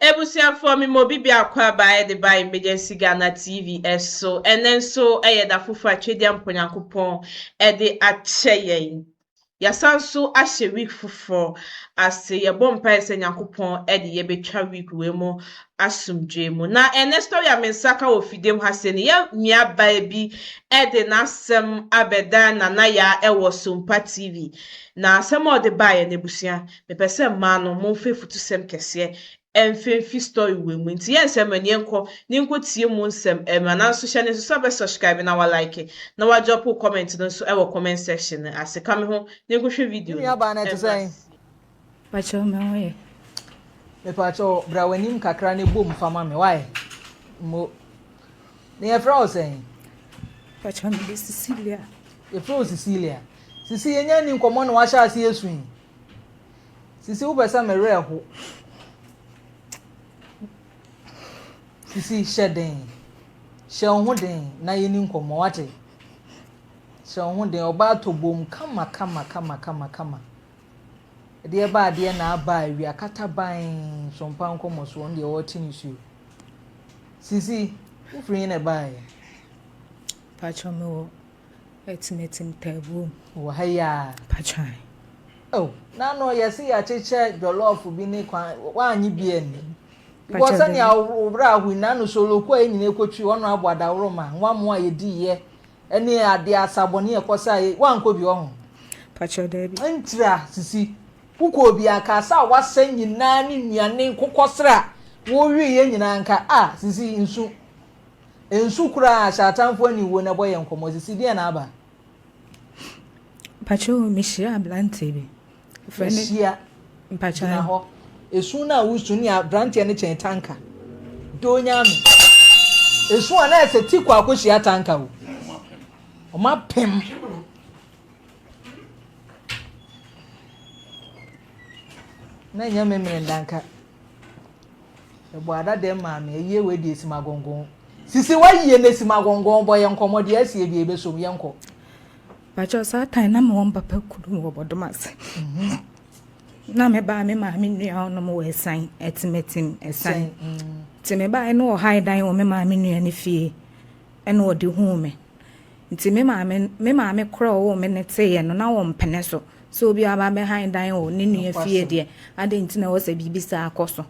Abusuafoɔ me ma obi biako aba ɛde ba Emergency Ghana TV ɛso. Ɛnɛ nso ɛyɛ da foforɔ a Twedeɛ Mpo Nyankopɔn ɛde akyɛ yɛn. Yɛasan nso ahyɛ week foforɔ ase. Yɛbɔ mpaeɛ sɛ Nyankopɔn ɛde yɛbɛtwa week wei mu asomdwoe mu. Na ɛnɛ story a me nsa ka wɔ fidie mu ha sei no, yɛn nuabaa bi ɛde n'asɛm abɛda Nana Yaa ɛwɔ Sompa TV. Na asɛm a ɔde baeɛ no abusua, mepɛ sɛ mmaa no momfa afutusɛm kɛseɛ ɛmfa mfi story wei mu. Nti yɛn nsɛm ani yɛnkɔ ne nkɔtie mu nsɛm ɛma nanso hyɛ ne nso sɛ wobɛ subscribe na wa like na wa drop comment no nso ɛwɔ comment section no ase. Ka me ho ne nkɔhwɛ video no. Nua baa no ɛte sɛn? Pakyɛw me ho yɛ. Mepakyɛw bra w'anim kakra ne bom fa ma me why? Mo. Na yɛfrɛ wo sɛn? Pakyɛw me de Cecilia. Yɛfrɛ wo Cecilia. Sisi yɛnya ni nkɔmmɔ na wahyɛ ase esu yi. Sisi wopɛ sɛ me werɛ ho. Sisi hyɛ den. Hyɛ wo ho den na yɛni nkɔmmɔ wate. Hyɛ wo ho den ɔbaa tɔ bom kama kama kama kama kama. Ɛdeɛ ba adeɛ na aba awia kata ban sompa nkɔmmɔ so ɔno deɛ ɔrete ne suo. Sisi wofiri he na ɛbaeɛ? Pakyɛw me wɔ Atimatim Taabuom. Wɔ ha yi ara? Pakyɛw. Oh, n'ano yɛse yɛakyekyɛ jollof bi ne kwan woanye bi anni. Because sɛnea wo werɛ ahow yi n'ano soloko a yɛn nyinaa kɔtwi ɔno abɔ adaworoma nwamoa a yɛdiiɛ ɛne adeɛ asabɔne a ɛkɔsa yɛ woankɔ bi ɔho. Pakyɛw daabi. Ntira sisi wokɔɔ bi anka asa a woasɛ nyinaa ne nnuane nkokɔsrɛ a woweeɛ nyinaa nka a sisi nsu nsu koraa hyɛ atamfo aniwuo na ɛbɔ yɛn nkɔmmɔ sisi deɛn na aba. Mpakyɛw mehyia aberanteɛ bi. Mehyia. Mpakyɛw. Gyina hɔ. Esu no a wosu ne aberanteɛ no kyɛn tanka. Do nyame. Esu a na ɛsɛ ti kɔ akɔhyia tanka o. Ɔmo apem. Na ɛnyɛ memene ndanka. Ɛbɔ ada dɛm maame ayie wei deɛ esim agɔngɔn. Sisi wayie na esim agɔngɔn bɔ yɛn nkɔmɔ deɛ asie deɛ ebesom yɛn kɔ. Pakyɛw saa time na mewɔ mpapa kurom wɔ Bɔdom ase. Na mebaa me maame nua hɔnom wɔ Ɛsan, Atimatim, Ɛsan. Nti mebaeɛ na ɔhae dan wɔ me maame nua no fie ɛna ɔde huu me. Nti me maame me maame korɔ a ɔwoo me no teeɛ no na ɔmpene so sɛ obi aba abɛhae dan wɔ ne nua fie deɛ adɛn nti na ɛwɔ sɛ biribi saa kɔ so.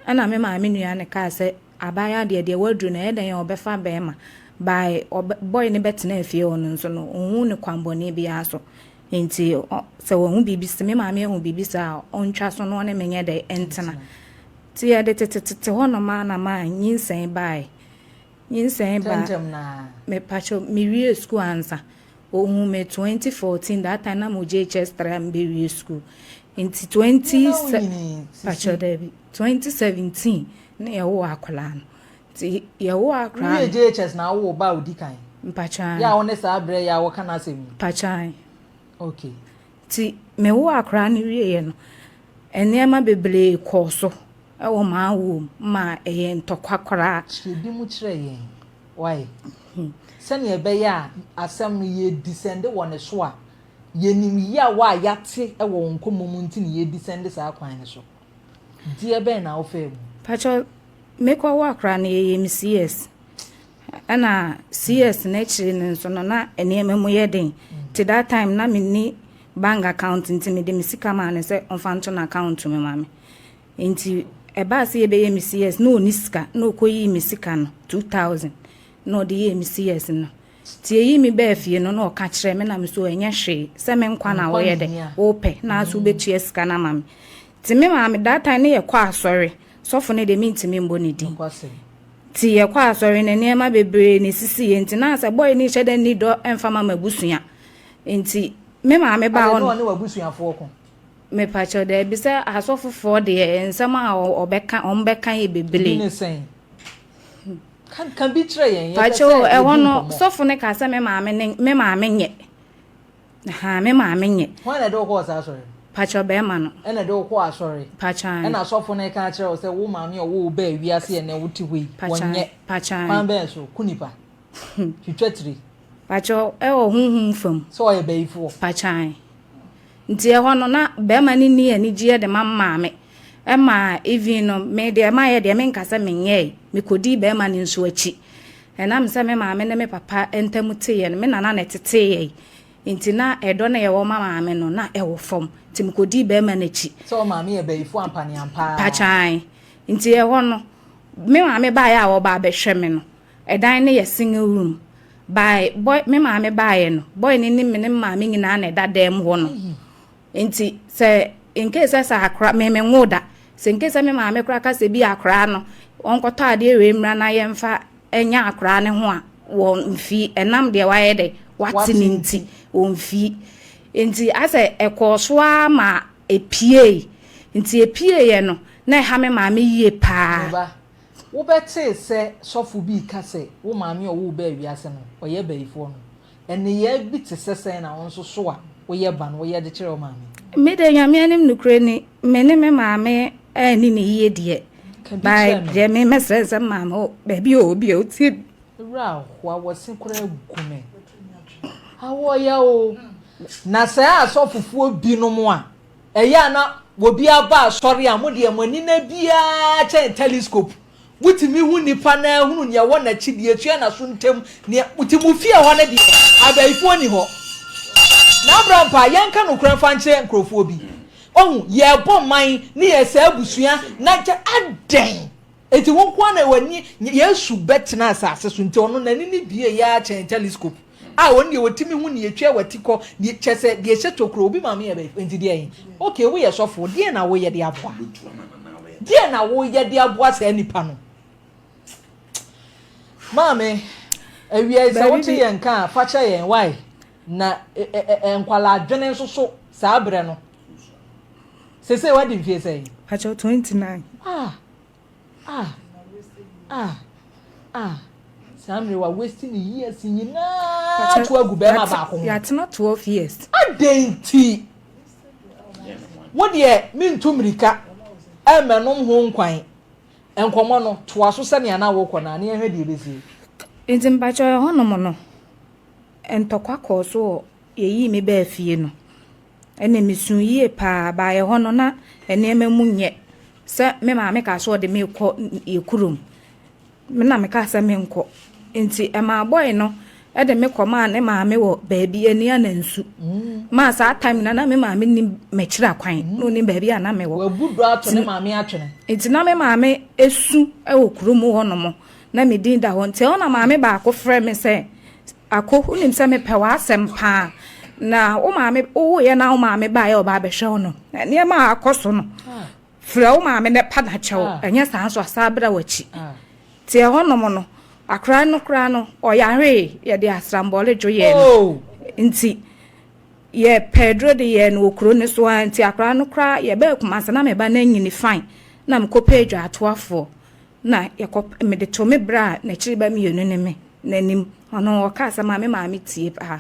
Ɛna me maame nua no kaa sɛ abaayewa deɛ deɛ waduru no ɛyɛ dɛn a ɔbɛfa bɛrima. By ɔbɛ boy no bɛtenaa fie hɔ no nso no ɔnhuu no kwanbɔne biara so. Nti sɛ wahu biribi sɛ me maame ahu biribi saa a ɔntwa so na ɔne me nyɛ dɛ ntena. Nti yɛde tetetete hɔnom a na maa nyinsɛn baeɛ. Nyinsɛn ba Ntɛmntɛm naa. mepakyɛw mewie school ansa. Ohuu me 2014 that time na mo JHS 3 a mebɛwie school. Nti 20 Na wonyini pakyɛw sisi. daabi 2017 na yɛwoo akwadaa no. Nti yɛwoo akwadaa Wowie no. JHS na awo ba a odi kan. Mpakyɛw. Yɛ a wo ne saa berɛ yɛ a wɔka n'asɛm yi. Mpakyɛw. Okay. Nti mewoo akwadaa no wieɛ no, nneɛma bebree kɔɔ so ɛwɔ m'awoɔ mu ma ɛyɛ ntɔkwa koraa. Kyerɛ bi mu kyerɛ yɛn. Why? Sɛnea ɛbɛyɛ a asɛm no yɛdisɛnde wɔ ne so a yɛnim yaw a yɛate wɔ wo nkɔmmɔ mu nti na yɛdisɛnde saa kwan no so. Deɛ bɛn na wofaa mu? Pakyɛw mekɔwoo akwadaa no yɛyɛ me CS. Ɛna CS n'akyiri no nso no na nneɛma mu yɛ den. Nti that time na menni bank account nti mede me sika maa no sɛ ɔmfa nto n'account mu ma me. Nti ɛbaa sɛ yɛbɛyɛ me CS na ɔnni sika na ɔkɔyii me sika no 2000 na ɔde yɛɛ me CS no. Nti ɛyii me baa fie no na ɔka kyerɛ me na me so ɛnyɛ hwee sɛ me nkwa na Nkwa woyɛ ne dɛ hia. wopɛ na so wobɛtua sika no ama me. Nti me maame that time ne yɛkɔ asɔre sɔfo no deɛ mentumi mbɔ ne din. Nokwasɛm. Nti yɛkɔ asɔre no nneɛma bebree na esisiiɛ nti na sɛ boy no hyɛ dɛ nni dɔ ɛmfa ma m'abusua. Nti me maame baa Ade hɔ na no ɔne w'abusuafoɔ ko. mepakyɛw daabi sɛ asɔfofoɔ deɛ nsɛm a ɔbɛka ɔmbɛka yɛ Ebi bebree. ne sɛn. Ka ka bi kyerɛ yɛn. Yɛpɛ Pakyɛw sɛ ɛhɔ yɛdi no nkɔmmɔ. sɔfo no kaa sɛ me maame ne me maame nyɛ. Ha me maame nyɛ. Hwan na ɛde wo kɔɔ saa asɔre no? Pakyɛw bɛrima no. Ɛna ɛde wo kɔɔ asɔre. Pakyɛw. Ɛna asɔfo no ka kyerɛ wo sɛ wo maame a ɔwɔ wo baa wiase ɛnɛ wote hɔ yi wɔnyɛ. Pakyɛw. Kwan bɛn so ku nipa. Twitwa tiri. Pakyɛw ɛwɔ honhom fam. Sɛ ɔyɛ bɛyifoɔ. Pakyɛw. Nti ɛhɔ no na bɛrima no nni anigyeɛ de ma maame. Ɛma even no, me deɛ mayɛ deɛ menka sɛ menyɛe. Mekɔdii bɛrima no nso akyi. Ɛnam sɛ me maame ne me papa ntam teeɛ no, me nana na ɛtetee yɛn. Nti na ɛdɔ no a yɛwɔ ma maame no, na ɛwɔ fam. Nti mekɔdii bɛrima no akyi. Sɛ wo maame yɛ bayifoɔ ampaneampa ara. Pakyan. Nti ɛhɔ no, me maame baeɛ a ɔreba abɛhwɛ me no, ɛdan no yɛ single room. By boy, me maame baeɛ no, boy no ne me ne me maame nyinaa na ɛda dan mu hɔ no. Nti sɛ in case sɛ sɛ akora, me menwoo da, sɛ in case sɛ me maame koraa ka sɛ bi akoraa no, ɔnkɔtɔ adeɛ wei mmra na yɛmfa nyɛ akoraa no ho a, wɔmfii. Ɛnam deɛ wayɛ dɛ, wate no nti, wɔmfii. Nti asɛ ɛkɔɔ so ara ma ɛpueeɛ. Nti ɛpueeɛ no, na ɛha me maame yie paa. Me ba, wobɛtee sɛ sɔfo bi reka sɛ wo maame a ɔwoo wo baa wiase no, ɔyɛ bayifoɔ no? Nneyɛe bi te sɛ sɛn na wo nso so a woyɛ ba no woyɛ de kyerɛ wo maame? Me deɛ Nyame anim nokorɛ ni, me ne me maame anni no yie deɛ, Ka bi but kyerɛ me. deɛ me mɛsrɛ ne sɛ me maame wɔ baabi a ɔwɔ biara ɔtie me. Ewura ahoa wɔse koraa gu me. Awɔ ya o. Na saa asɔfofoɔ binom a ɛyɛ a na obi aba asɔre a mo deɛ mo ani na biara kyɛn telescope. Motumi hu nipa no ara hunu nea ɛwɔ n'akyi, deɛ ɛtua n'aso ntam, nea, nti mo fie hɔ no deɛ, abayifoɔ nni hɔ. Na Abrampa, yɛnka nokorɛ mfa nkyerɛ nkorɔfoɔ bi. Wahu, yɛrebɔ man ne yɛresɛe abusua, na kyɛ, adɛn? Enti wo nko ara na w'ani, Yesu bɛtena asase so, nti ɔno n'ani no bue yɛ ara kyɛn telescope. A ɔno deɛ ɔtumi hu nea ɛtwa w'ati kɔ, deɛ, kyerɛ sɛ, deɛ ɛhyɛ tokuro, obi maame yɛ bɛyɛ, nti deɛn? Okay, woyɛ sɔfo, deɛn na woyɛ de aboa? Deɛn na woyɛ de aboa saa nipa no? Maame, awia yi sɛ wote yɛn nka a, fa kyɛ yɛn, why? Na nkwadaa adwene nso so saa berɛ no. Sese wadi mfie sɛn? Pakyɛ 29. Ah, Ah ah ah saa mmerɛ wa waste ne years nyinaa to agu bɛrima baako ho. Yɛatena 12 years. Adɛn nti? Wo deɛ mentu mmirika ɛmmɛnom ho nkwan. Nkɔmmɔ no, toa so sɛnea na wokɔ no a, na yɛnhwɛ deɛ ɛbɛsie. Nti mpakyɛw ɛhɔnom no, ntɔkwa kɔɔ so wɔ yɛyii me baa fie no. Ɛnna misuu yie paa. Baeɛ hɔ no, na nneɛma mu nyɛ sɛ me maame kaa sɛ ɔde me rekɔ yɛn kurom. Me na mekaa sɛ menkɔ. Nti ɛmaa bɔe no de me kɔmaa ne maame wɔ baabi, Anianansu. Maa saa time no na me maame nim m'akyiri akwan, na ɔnim baabi a na mewɔ. Wabu dɔ ato ne maame atwene. Nti na me maame su wɔ kurom hɔnom, na me din da hɔ. Nti ɛhɔ na maame baako frɛɛ me sɛ, Ako, wonim sɛ mepɛ w'asɛm paa. Na wo maame, wowoeɛ na wo maame baeɛ a ɔba abɛhwɛ wo no, nneɛma a akɔ so no, frɛ wo maame na pa no akyɛw. Ɛnyɛ saa nso a, san bra w'akyi. Nti ɛhɔnom no, akwadaa no koraa no, ɔyaree, yɛde asrambɔle dwo yɛɛ no. Nti yɛpɛɛ aduro de yɛɛ no wɔ kuro no so ara. Nti akwadaa no koraa, yɛbaa Kumasi na me ba no anyini fine, na mekɔpɛɛ dwaatoafoɔ. Na yɛkɔ, mede too me bra a n'akyiri ba mmienu ne me n'anim. Ɔno ɔkaa sɛ ma me maame tie paa.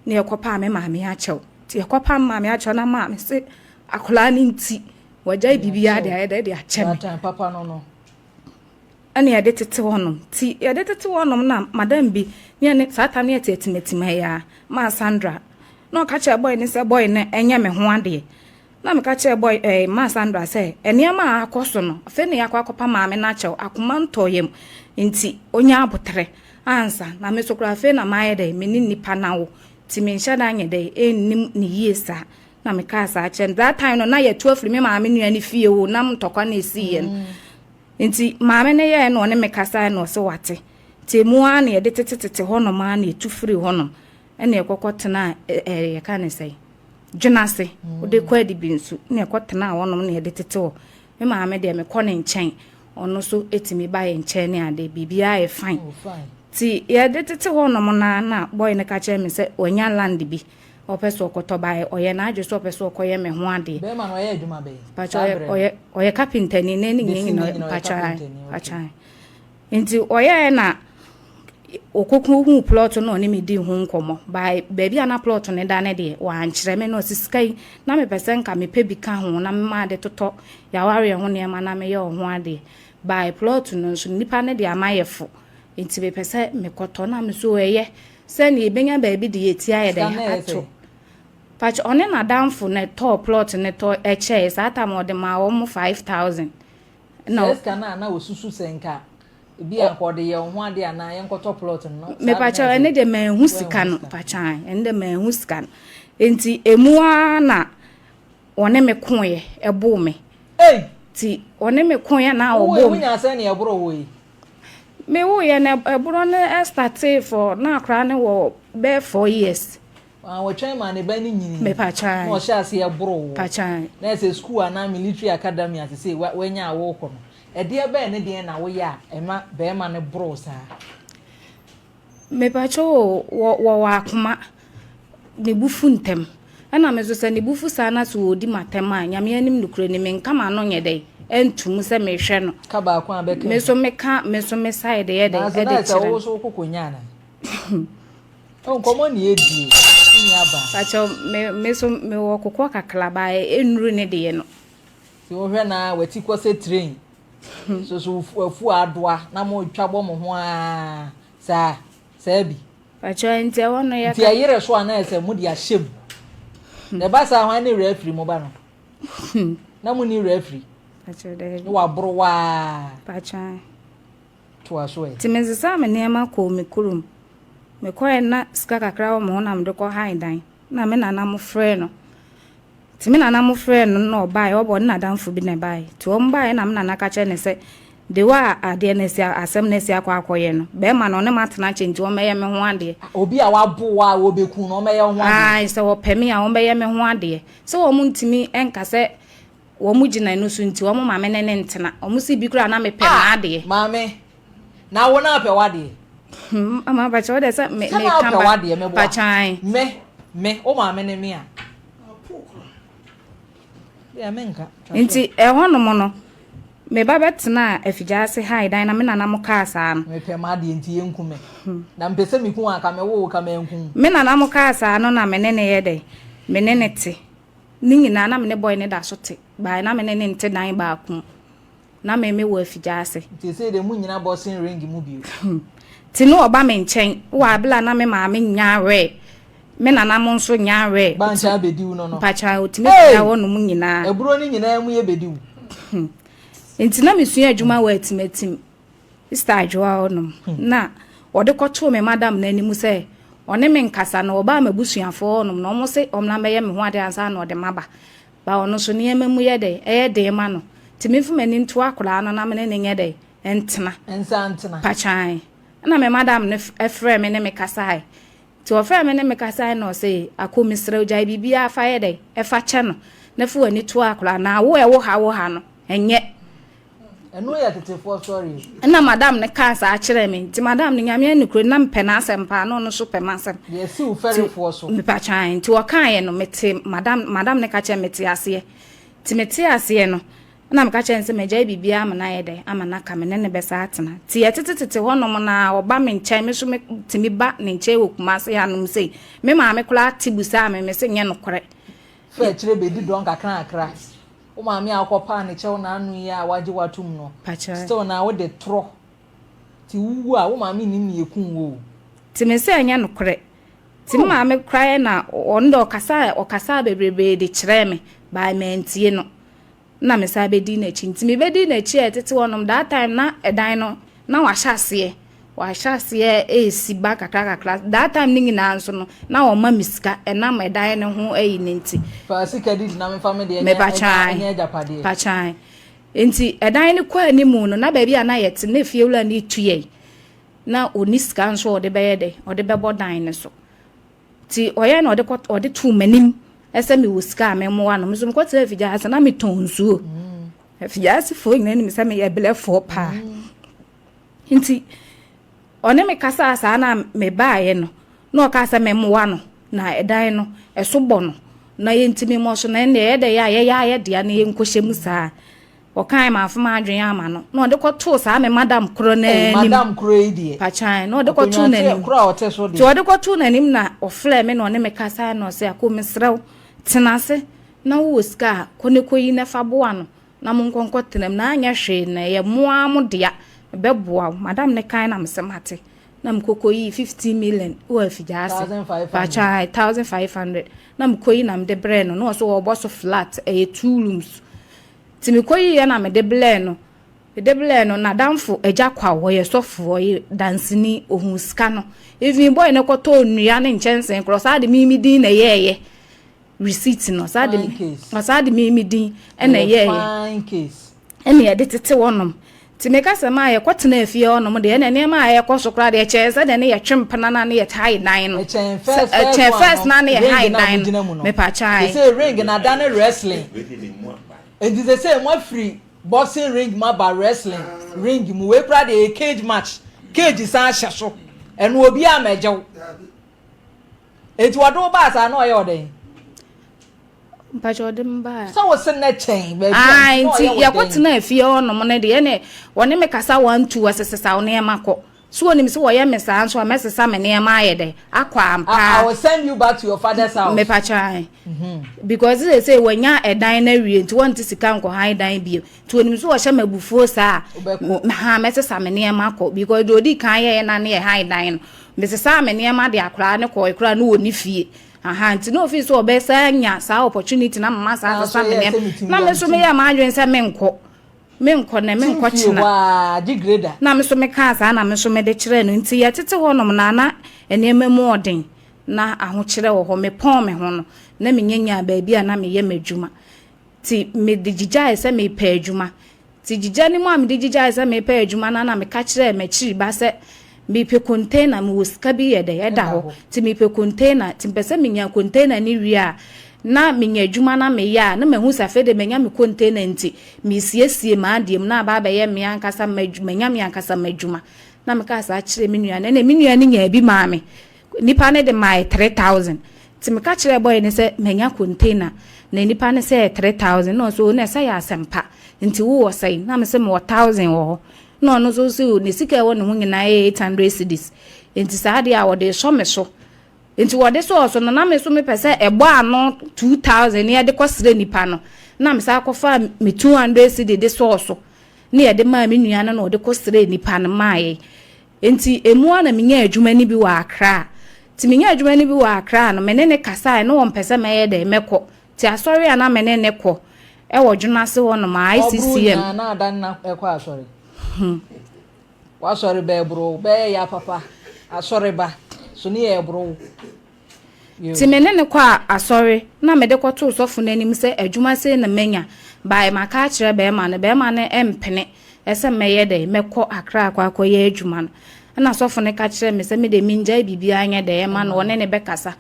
Na yɛkɔpaa me maame akyɛw. Nti yɛkɔpaa me maame akyɛw na maame se akwadaa no nti wagyae biribiara de ayɛ dɛ de akyɛ me. Baatan papa no no. Ɛna yɛde tete hɔnom. Nti yɛde tete hɔnom na madam bi ne yɛne saa tam no yɛte atimatim ha yi ara, maa Sandra. Na ɔka kyerɛɛ boy no sɛ boy no nyɛ me ho adeɛ. Na meka kyerɛɛ boy ɛɛ maa Sandra sɛ nneɛma a akɔ so no, afei na yɛakɔ akɔpa maame no akyɛw, akoma ntɔ yam nti ɔnya aboterɛ ansa. Na me nso koraa afei na mayɛ dɛn, me ne nnipa no awo nti menhyɛ da nyɛ dɛn nnim no yie saa. Na mekaa saa kyerɛɛ no. That time no na yɛatu afiri me maame nua no fie o, nam ntɔkwa na ɛsiiɛ no. Nti maame no yɛɛ na ɔne me kasaeɛ na ɔse wate. Nti ɛmu ara na yɛde tetetete hɔnom ara na yɛtu firii hɔnom ɛna yɛkɔkɔ tenaa ɛɛ yɛka ne sɛn? Dwene ase, wode kɔ adibi nso na yɛkɔ tenaa hɔnom na yɛde tete hɔ. Me maame deɛ mekɔ ne nkyɛn, ɔno nso tumi ba yɛn nkyɛn ne ade, biribiara yɛ fine. Nti yɛde tete hɔnom no ara na boy no ka kyerɛ me sɛ wanya land bi, ɔpɛ sɛ ɔkɔtɔ baeɛ, ɔyɛ n'adwene sɛ ɔpɛ sɛ ɔkɔyɛ me ho adeɛ. Bɛrima no ɔyɛ adwuma bɛn? Mpakyɛ ɔyɛ ɔyɛ ɔyɛ kapentani, na ne nyina nyina mpakyɛ ae, mpakyɛ ae. Nti ɔyɛɛ na ɔkɔkɔ huu plot no na ɔne me dii ho nkɔmmɔ. By baabi a na plot no da no deɛ, wankyerɛ me na ɔse sika yi na mepɛ sɛ nka mepɛ bi ka ho na mema ade totɔ yɛawareɛ ho nneɛma na meyɛ wo ho adeɛ. By plot no nso nnipa no de ama yɛ fo nti mepɛ sɛ mekɔtɔ na me so ɛyɛ sɛdeɛ yɛbɛnya baabi de yɛn ti ayɛ Sika dɛn no yɛ ato. sɛn? Pakyɛ ɔne n'adamfo na ɛtɔɔ plot no tɔ ɛkyɛɛ saa time ɔde maa wɔn 5,000. Na Saa sika no a na osusu sɛ nka ebi a nka ɔde yɛ wo ho adeɛ anaa yɛnkɔtɔ plot no no saa Mepakyɛ ɛne deɛ manhu sika no pakyɛ ɛne deɛ manhu sika no nti emu ara na ɔne me koeɛ ɛboo me. Ei! Nti ɔne me koeɛ na ɔboo me. Wo nyaa sɛn na ɛboroo wo yi? Me woeɛ no ɛborɔ no startee for na akwadaa no wɔ bɛyɛ 4 years. Ah, wɔtwɛn maa ne ba no nyinii na ɔhyɛɛ aseɛ boroo wo. Mepakyan. Na ɛsɛ sukuu anaa military academy a sesei wanya a worekɔ no, ɛdeɛ bɛn ne deɛn na woyɛ a ɛma barima no boro wo saa? Mepakyɛw o, wɔ wɔwɔ akoma, ne bo fu ntɛm. Ɛna me nso sɛ ne bo fu saa na sɛ ɔredi m'atɛm a, Nyame anim nokorɛ ni, menka m'ano nyɛ dɛn nto mu sɛ mehwɛ no. Ka baako a bɛka Me nso meka me nso me side yɛ dɛn Nanso na de ɛsɛ kyerɛ wo no. nso wokɔ kɔnya anaa? Oh, nkɔmmɔ ne yɛdie, me nua baa. Pakyɛw, me me so me wɔ kokɔ kakra ba ɛnnuru ne deɛ no. Ti wo hwɛ na wati kɔ sɛ train. So so wafu adoa na mo twa bɔ mo ho aa saa saa bi. Pakyɛw nti ɛhɔ no yɛ ka. Nti ɛyere so a na ɛsɛ mo de ahyɛ mu. Na ɛba saa hwan ne werɛ afiri mo ba no? Na mo ni werɛ afiri. Pakyɛw daabi. Na waboro waa. Pakyɛw. Toa so ɛ. Nti mesesaa me nneɛma kɔɔ me kurom. Mekɔeɛ no na sika kakra wɔ me ho na mede kɔhae dan. Na me nana mo frɛɛ no. Nti me nana mo frɛɛ no na ɔbaeɛ, ɔba ɔne n'adamfo bi na ɛbaeɛ. Nti wɔn baeɛ na me nana ka kyerɛɛ no sɛ, the way a adeɛ no asi, asɛm no asi akɔ akɔyɛ no, bɛrima no ɔne me atena akyɛ nti ɔmmɛyɛ me ho adeɛ. Obi a wabo wo a wɔbɛku no, ɔmmɛyɛ wo ho adeɛ? Ae, sɛ wɔpɛ me a, wɔbɛyɛ me ho adeɛ. Sɛ wɔntumi nka sɛ Wɔn gyina ɛno so nti wɔn ma me ne no ntena. Wɔn se bi koraa na me pɛ Ah m'adeɛ. maame na wo na apɛ w'adeɛ. Hmm mama pakyɛ wo deɛ sɛ me Sɛ me na ka apɛ ba w'adeɛ meboa. pakyɛ ae. Me me wo maame ne me a. Deɛ me nka twa so. Nti ɛhɔ nom no me ba bɛ tenaa afigyaase hae dan na me nana mo kaa saa no. Me pɛ m'adeɛ nti yɛ nku me. Na me pɛ sɛ me ku wo a nka me wo wo ka manku wo. Me nana mo kaa saa no na me ne no yɛ dɛn me ne no te. Ne nyinaa na me ne boy no da so te but na me ne no nte dan baako mu. Na me me wɔ afigyaase. Nti seesei deɛ mo nnyina boxing ring mu bio. Nti na ɔba me nkyɛn wɔ abere a na me maame nnya aware, me nana mo nso nnya aware. Ba nkyɛn abɛdi wo no no. Mpakyɛw ɔtumi Hey! bɛda hɔ nom nyinaa. Aburo no nyinaa mu yɛ bɛdi wo. Nti na mesua adwuma wɔ Atimatim. Sister Adwoa hɔ nom na ɔde kɔtoo me madam no anim sɛ ɔne me nkasa na ɔbaa m'abusuafoɔ hɔ nom na wɔn se ɔmmra mmɛyɛ me ho adeɛ ansa na ɔde m'aba. Ba ɔno nso nneɛma mu yɛ dɛ ɛyɛ den ma no nti memfa m'ani nto akwadaa no na me ne no nyɛ dɛ ntena. Nsa ntena. Pakyan. Ɛna me madam no frɛɛ me ne me kasaeɛ. Nti ɔfrɛɛ me ne me kasaeɛ na ɔse Ako mesrɛ wo gyae biribiara fa yɛ dɛ fa kyɛ no na fa w'ani to akwadaa no na wo a ɛwo ha wo ha no ɛnyɛ. Ɛno yɛ tetefoɔ story o. Ɛna madam no kaa saa kyerɛɛ me nti madam no Nyame anokure na mepɛ n'asɛm paa na ɔno nso pɛ m'asɛm. Deɛ ɛsi wo fɛrefoɔ so. Mepakyɛ ae nti ɔkaeɛ no mete madam madam no ka kyerɛ me mete aseɛ nti mete aseɛ no ɛna meka kyerɛ no sɛ magyae biribiara ama no ayɛ dɛ ama no aka me ne no bɛsa atena nti yɛtete tete hɔ nom na ɔba me nkyɛn me nso me tumi ba ne nkyɛn wɔ Kumase hanom sei me maame koraa te busaa me mese nyɛ nokorɛ. Fa akyire bɛdi dɔn kakrakra. Wo maame a wokɔpaa ne kyɛw n'ano yi a wagye wo atom no, still na wode torɔ. Nti wowu a, wo maame nnim nea ekum wo o. Nti me sɛ ɛnyɛ nokorɛ. Nti me maame koraa na ɔno deɛ ɔkasaa ɔkasaa bebrebee de kyerɛɛ me but mantie no. Na me san bɛdii n'akyi. Nti mebɛdii n'akyi a ɛtete hɔnom that time na ɛdan no na wahyɛ aseɛ. Wahyɛ aseɛ resi ba kakra kakra. That time no nyinaa nso no, na ɔma me sika ɛnam ɛdan no ho ayi no nti. Fa sika didi na memfa me deɛ nyɛ agyapadeɛ. Mepakyae. Nti ɛdan no kɔ anim no, na baabi a na yɛte no, na efiewura no retu yɛn. Na ɔnni sika nso a ɔde bɛyɛ dɛ, ɔde bɛbɔ dan no so. Nti ɔyɛɛ na ɔde kɔ ɔde too m'anim sɛ mewɔ sika a memmoa no. Me nso mekɔtenaa afigya ase na metɔn nsuo. Afigya asefoɔ nyinaa nim sɛ meyɛ brɛfoɔ paa. Nti ɔne me kasaa saa na mebaeɛ no, na ɔkaa sɛ memmoa no na ɛdan no ɛso bɔ no na yɛntumi mmɔ so na ɛnneɛ ɛyɛ dɛ yɛ a yɛyɛ ayɛ dea na yɛnkɔhyɛ mu saa. Ɔkae mamfa m'adwene amma no na ɔde kɔtoo saa me madam korɔ no Ei, anim. madam korɔ yi deɛ. Pakyan, na ɔde kɔtoo Akonnwa n'anim. korɔ a ɔte so Nti deɛ. ɔde kɔtoo n'anim na ɔfrɛɛ me na ɔne me kasae na ɔse, Ako mesrɛ wo, tena ase na wowɔ sika a, kɔ na kɔyi na fa boa no. Na monkɔ nkɔtena mu, na anyɛ hwee no, ɛyɛ mo ara mo dea, mebɛboa wo. Madam no kae na mese mate. Na mekɔkɔyii 15 million wɔ afigya ase. 1500. 1500. Na mekɔyi na mede brɛɛ no. Na ɔso wɔbɔ so flat, ɛyɛ two rooms. Nti mekɔyiiɛ na mede brɛɛ no. Mede brɛɛ no, n'adamfo Agya Kwaw, ɔyɛ sɔfo, ɔyɛ danseni, ohuu sika no. Even boy no kɔtɔɔ nnua ne nkyɛnsee korɔ, saa de me me din na ɛyɛɛyɛ receipt no, saa de ɔsaa de me me din na ɛyɛɛyɛ. Ɛna yɛde tete hɔnom. Nti meka sɛ maa yɛkɔtenaa fie hɔnom deɛ, ɛna nneɛma a ɛrekɔ so koraa deɛ, ɛkyɛn sɛdeɛ ne yɛtwe mpena no a ne yɛhae dan no. Ɛkyɛn first first one no, ne yɛhae dan no. Mepakyae. Sɛ ring na ada ne wrestling. Nti sɛ sɛ mo afiri boxing ring mu aba wrestling ring mu, wei koraa deɛ ɛyɛ cage match, cage san hyɛ so, ɛno obiara mmɛgye wo. Enti wɔde wo baa saa na ɔyɛ wo dɛn? Mpakyɛ ɔde me baa. Sɛ wo se na kyɛn baabi a nti na ɔyɛ wo dɛn? Nti yɛkɔtenaa fie hɔnom no deɛ ɛne wɔne me kasa 1 2 wɔsesesa wo nneɛma kɔ. So wɔnim sɛ wɔyɛ me saa nso a mɛsesa me nneɛma ayɛ dɛ akɔ ampa. I will send you back to your father's house. Mepakyɛ ae. Because sɛ wɔnya ɛdan no awie nti wɔnte sika nkɔhan dan bio. Nti wɔnim sɛ wɔhyɛ me abufuo saa a ha mɛsesa me nneɛma akɔ because deɛ ɔdi kan yɛɛ na ne yɛ han dan no mesesaa me nneɛma de akwaraa ne kɔɔ koraa no wɔ ne fie. Aha nti na ofii sɛ ɔbɛsa nya saa opportunity na mama saa sesa me nneɛma na me nso meyɛ m'adwene sɛ menkɔ menkɔ nɛ menkɔ kyena na me nso mekaa saa na me nso mede kyerɛɛ no. Nti yɛtete hɔnom na na nneɛma mu ɔden na ahokyerɛ wɔ hɔ. Mepɔn me ho no na menyanya baabi a na meyɛ m'adwuma, nti mede gyigyae sɛ mepɛ adwuma. Nti gyigya no mu a mede gyigyae sɛ mepɛ adwuma no, na meka kyerɛɛ m'akyiri ba sɛ mepɛ container, mewɔ sika bi yɛ dɛ ɛda hɔ, nti mepɛ container, nti mpɛ sɛ menya container no wie a na menya adwuma na meyɛ a na mahu sɛ afei de manya me container, nti mesiesie m'adeɛ mu na aba abɛyɛ me ankasa manya me ankasa m'adwuma. Na meka saa kyerɛ me nua no, ɛna me nua no nyaa bi maa me. Nipa no de maa 3000, nti meka kyerɛ boy no sɛ manya container na nipa no sɛ 3000, na ɔsɛ na ɛsɛ yɛ asɛmpa, nti wowɔ sɛn? Na me sɛ mewɔ 1000 wɔ hɔ, na ɔno nso sɛ ne sika ɛwɔ ne ho nyinaa yɛ 800 cedis, nti saa deɛ a wɔde sɔ me so. Nti wɔde sɔɔ so no, na me nso mepɛ sɛ ɛbɔ ano 2000 ne yɛde kɔsrɛ nipa no, na me saa kɔfa me 200 cedi de sɔɔ so ne yɛde maa me nua no na ɔde kɔsrɛ nipa no maa yɛ. Nti emu a na menya adwuma no bi wɔ Accra. Nti menya adwuma no bi wɔ Accra no, me ne ne kasae na wɔmpɛ sɛ mɛyɛ dɛ mɛkɔ. Nti asɔre a na me ne ne kɔ ɛwɔ Dwonase hɔ nom a ICCM. Ɔboro na adan na ɛkɔ asɔre. Wasɔre bɛɛ boro bɛyɛ ya papa asɔre ba so ne yɛ boro. Nti me ne ne kɔ asɔre na mede kɔtoo sɔfo no anim sɛ adwuma sei na manya bae, maka akyerɛ bɛrima no, bɛrima no mpene ɛsɛ mɛyɛ dɛ mɛkɔ Accra akɔ akɔyɛ adwuma no. Ɛna sɔfo no ka kyerɛ me sɛ me de mengyae biribiara nyɛ dɛ ɛma no, ɔne ne bɛkasa.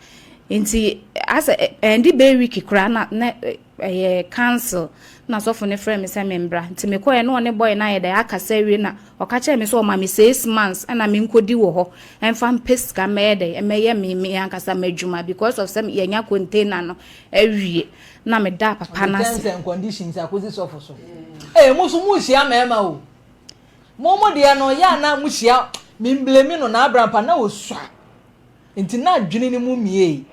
Nti asɛ ɛndi bɛyɛ week koraa na ɛyɛ cancel, na sɔfo no frɛ me sɛ membra. Nti mekɔɛ na ɔne boy no ayɛ dɛ akasa awie, na ɔka kyerɛ me sɛ ɔma me 6 months ɛna menkɔdi wɔ hɔ ɛmfa mpɛ sika mɛyɛ dɛ ɛmɛyɛ me ankasa m'adwuma because of sɛ yɛnya container no awie. Na meda papa no ase. Terms and conditions akosi sɔfo so. Ee, mo so mo hyia mmarima o. Mo deɛ no yɛ ana mo hyia memblame no na abrampa na osua. Nti na adwene no mu mie.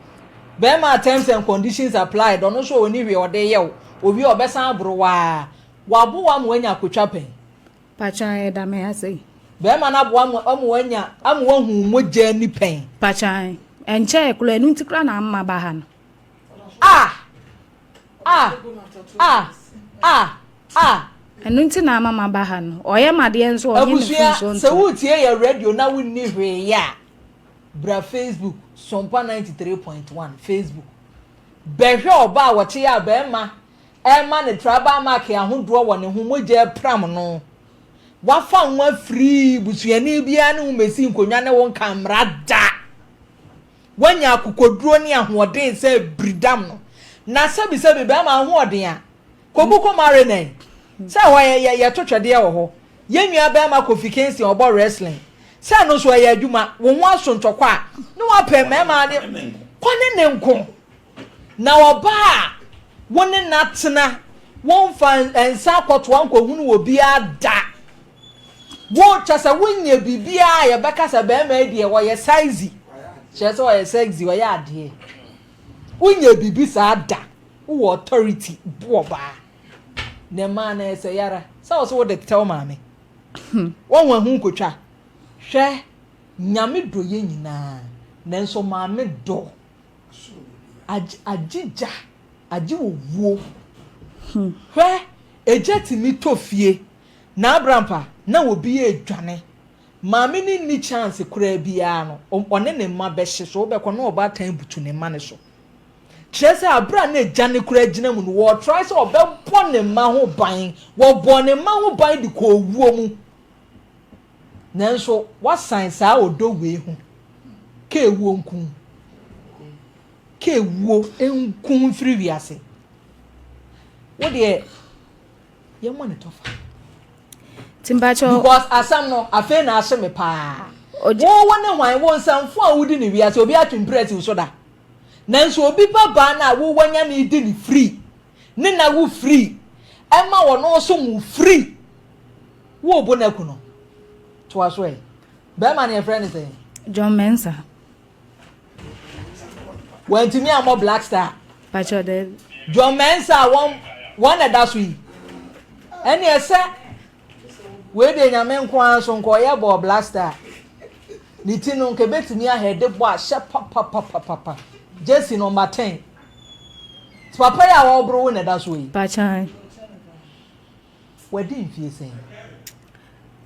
Bɛrima terms and conditions applied, ɔno nso ɔni hwee ɔde yɛ wo. Owie ɔbɛsan aboro waa. Wabo wa ma wanya akotwa pɛn. Pakyan ɛda me ase. Bɛrima no aboa ama wanya ama wahu mogya ni pɛn. Pakyan ɛnkyɛɛ koraa, ɛno nti koraa na amma ba ha no. Ah! Ah! Ah! Ah! Ah! Ɛno nti na ama ma ba ha no. Ɔyɛ ma deɛ nso ɔnye ne Abusua, sɛ wotie yɛ radio na wonni hwee yɛ a, bra Facebook, Sompa 93.1 Facebook. Bɛhwɛ ɔbaa a wɔte yɛ a bɛrima ɛma ne tribal mark ahodoɔ wɔ ne ho, mogya apram no. Wafa ho afiri busuani biara ne ho mesi nkonnwa ne wo nka mmara da. Wanya akokoduro ne ahoɔden sɛ biridam no. Na sɛbisɛbi bɛrima ahoɔden a, kogu kɔmare nɛn. Sɛ hɔ yɛ yɛ yɛto twɛdeɛ wɔ hɔ. Yɛn nua bɛrima Kofi Kingston ɔbɔ wrestling. Sɛ ɛno nso ɛyɛ adwuma, wo ho aso ntɔkwa a, ne wapɛ mmarima ne kɔ ne ne nko. Na ɔbaa a wo ne no atena, wɔmfa nsa akɔtoa nkɔhunu obiara da. Wo kyɛ sɛ wonyɛ biribiara a yɛbɛka sɛ bɛrima yi deɛ ɔyɛ size. Kyerɛ sɛ ɔyɛ sexy, ɔyɛ adeɛ. Wonyɛ biribi saa da. Wowɔ authority bo ɔbaa. Na mmaa no ɛsɛ yara. Sɛ wo so wode tetɛ wo maame. Wɔn ho nkotwa. Hwɛ. Nyame dɔ yɛn nyinaa, nanso maame dɔ agye agye gya, agye owuo. Hwɛ, egya tumi tɔ fie, na abrampa na obi redwane. Maame no nni chance koraa biara no, ɔne ne mma bɛhye so, wobɛkɔ na ɔbaatan butu ne mma no so. Kyerɛ sɛ abere a na agya no koraa gyina mu no, wɔretrae sɛ ɔbɛbɔ ne mma ho ban. Wɔbɔɔ ne mma ho ban de kɔɔ owuo mu. Nanso wasan saa ɔdɔ wei ho. Ka ewuo nku. Ka ewuo nku mfiri wiase. Wo deɛ yɛmmɔ ne tɔfa. Because asɛm no afei na ahye me paa. Wo wo ne hwan wo nsɛmfo a wodi ne wiase obi atwe mpira asi wo so da. Nanso obi ba baa no a wo wanya ne di ne free ne na wo free ɛma ɔno nso wo free wo bo no aku no. Toa so ɛ. Bɛrima no yɛfrɛ no sɛn? John Mensah. Wantumi ammɔ Black Star. Pakyɛ daabi. John Mensah a wɔn wɔn na ɛda so yi. Ɛne ɛsɛ wei deɛ nyame nko ara nso nka ɔyɛ bɔɔ Black Star. Ne ti no nka ebetumi ahɛde bɔ ahyɛ papapapapa. Jersey number 10. Papa yi a wɔreboro wo na ɛda so yi. Pakyɛ. Wadi mfie sɛn?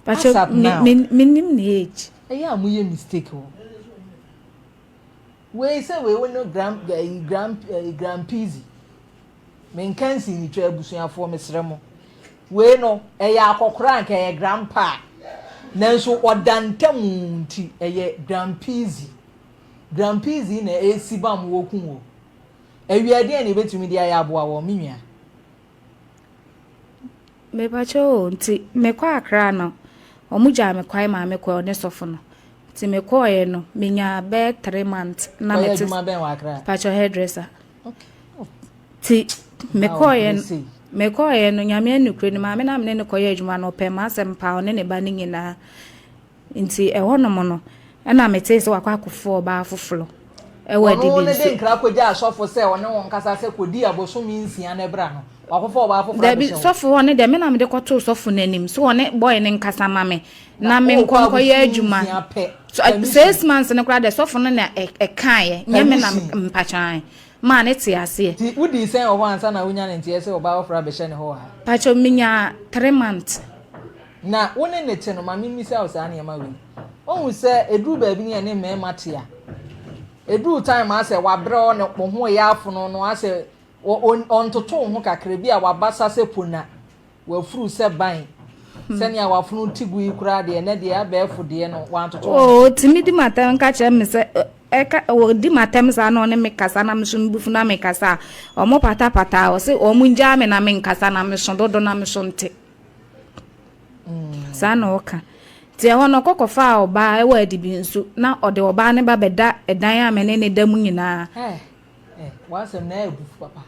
Pakyɛ Asap now. Me me nim ne age. Ɛyɛ a mo yɛ mistake o. Wei sɛ wei wo no grand ɛyi grand ɛyi grand peasy. Me nka nsi ne twa abusuafoɔ mesrɛ mo. Wei no ɛyɛ akɔkora anka ɛyɛ grandpa. Nanso ɔda ntamu nti ɛyɛ grand peasy. Grand peasy na ɛsi bam wɔku o. Awia deɛn na ebetumi de ayɛ aboa wɔn me nua? Mepakyɛw o, nti mekɔ Accra no, ɔmo gyaa me kwan maa me kɔɛ, ɔne sɔfo no. Nti mekɔɔɛ no, menyaa bɛyɛ 3 months na Kɔyɛ mete. Adwuma bɛn wɔ Accra? Pakyɛw, hairdresser. Nti mekɔɔɛ no, mekɔɔɛ no, Nyame anukure no, maame no a mene no kɔyɛ adwuma no, ɔpɛ m'asɛm paa, ɔne ne ba no nyinaa. Nti ɛhɔnom no, ɛna metee sɛ wakɔ akɔfa ɔbaa foforɔ ɛwɔ Ɔno Adibi ne de nso. Nkra kɔgya asɔfo sɛ ɔne wɔn kasa sɛ kɔdi abosome 6 no bra no, wakɔfa ɔbaa foforɔ Dabi, abɛhyɛ hɔ. Sɔfo hɔ ne deɛ, me na mede kɔtoo sɔfo n'anim so ɔne boy ne nkasa ma me na Na me wokɔ nkɔ nkɔyɛ abosome adwuma. 6 pɛ, So, permission. 6 months no koraa deɛ, sɔfo no na ɛkaeɛ, nyɛ me na Permission. mpatwan maa ne te aseɛ. Nti wodii sɛn wɔ hɔ ansa na wonya ne nteɛ sɛ ɔbaa foforɔ abɛhyɛ ne hɔ wɔ ha? Pakyɛw, menya 3 months. Na wo ne ne te no, ma memmisa wo saa nneɛma wei. Wohu sɛ ɛduru baabi ne yɛne mmarima te a, ɛduru time asɛ wabrɛ wo ne wo ho yɛ afono no asɛ ɔntoto wo ho kakra bi a wabasa sɛ pona, wafuru sɛ ban, sɛnea wafono ti gu yi koraa deɛ, ɛnɛ deɛ abɛɛfo deɛ no, wantoto wo ho. Oh, tumi di m'atɛm ka kyerɛ me sɛ ɛka wɔdi m'atɛm saa na ɔne me kasa na me so mebufu na me kasa a, ɔmo patapata a ɔse ɔmo ngyaa me na me nkasa na me so dodo na me so nte. Saa na ɔka. Nti ɛhɔ no ɔkɔ kɔfaa ɔbaa ɛwɔ Adibi nso na ɔde ɔbaa no ba bɛda ɛdan a me ne ne da mu nyinaa. Ɛ ɛ w'asɛm na ɛyɛ bufu papa.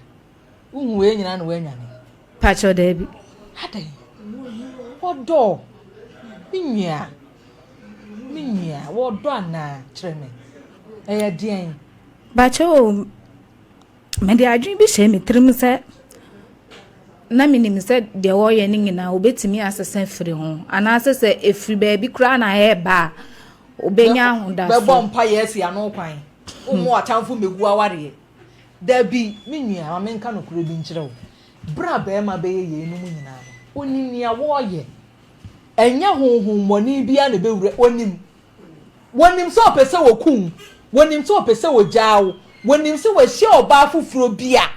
Wohu wei nyinaa na woanwane. Pakyɛw, daabi. Adɛn? Wɔdɔ me nua. Me nua, wɔdɔ anaa? Kyerɛ me. Ɛyɛ deɛn? Pakyɛw o, mede adwene bi hyɛ me tirim sɛ na menim sɛ deɛ wɔreyɛ no nyinaa wobɛtumi asesa afiri ho anaasɛ sɛ ɛfiri baabi koraa na ɛreba a wobɛnya ahodasoɔ. Bɛbɔ mpa yɛ asi ano kwan. Wommo atamfo mmɛgu awareɛ. Dabi, me nua, ma menka nokorɛ bi nkyerɛ wo. Berɛ a barima bɛyɛ yeinom nyinaa no, ɔnim nea wɔreyɛ. Ɛnyɛ honhommɔne biara na ɛbɛwura, ɔnim. Wɔnim sɛ ɔpɛ sɛ wɔku wo, wɔnim sɛ ɔpɛ sɛ ɔgyaa wo, wɔnim sɛ wahyia ɔbaa foforɔ bi a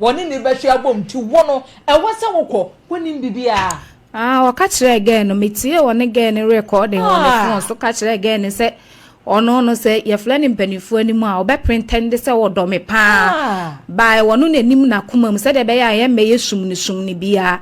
wɔne no bɛhwe abom nti wo no, ɛwɔ sɛ wokɔ, wɔnim biribiara. Ah, ɔka kyerɛɛ girl no, metiee ɔne girl no recording wɔ ne phone so ka kyerɛɛ girl no sɛ ɔno no sɛ yɛfrɛ no mpanimfoɔ anim a ɔbɛ pretend sɛ ɔdɔ me paa. By ɔno n'anim n'akoma mu sɛdeɛ ɛbɛyɛ a yɛmmɛyɛ sum no sum no biara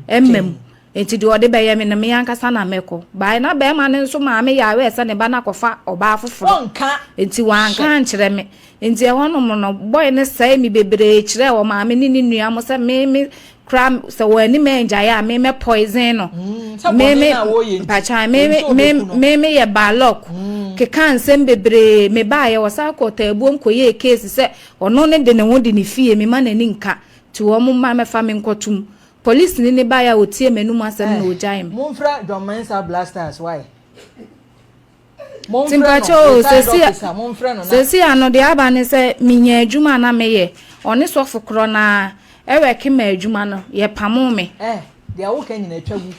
ɛmma mu. Nti deɛ ɔde bɛyɛ me no, me ankasa na mɛkɔ. By na bɛrima no nso maame yɛ aware sɛ ne ba no akɔfa ɔbaa foforɔ. Ɔnka. Nti wanka ankyerɛ me. Nti ɛhɔnom no, boy no sɛe me bebree kyerɛɛ ɔmaame ne ne nua mo sɛ me me kora sɛ wɔn anim angyae a me mɛ poison no. Sɛ Me bɔne me no a wɔreyɛ nti, mpakyan me wɔnim me sɛ me ɔbɛku no. me me yɛ balɔk. Keka nsɛm bebree. Me baeɛ ɔsan kɔɔ taabuom kɔyɛɛ case sɛ ɔno ne de ne ho de ne fie me ma n'ani nka. Nti wɔn mma mɛfa me nkɔtom. Polisini ne baeɛ a ɔtie m'anum asɛm na Eh, ɔgyae me. momfrɛ John Mensah Blasters, why? Nti mpakyɛ o, sɛsi a no deɛ aba ne sɛ menya adwuma a na meyɛ, ɔne sɔfo korɔ no ara ɛwɛke ma adwuma no, yɛpamoo me. Eh, deɛ woka nyina atwa gu.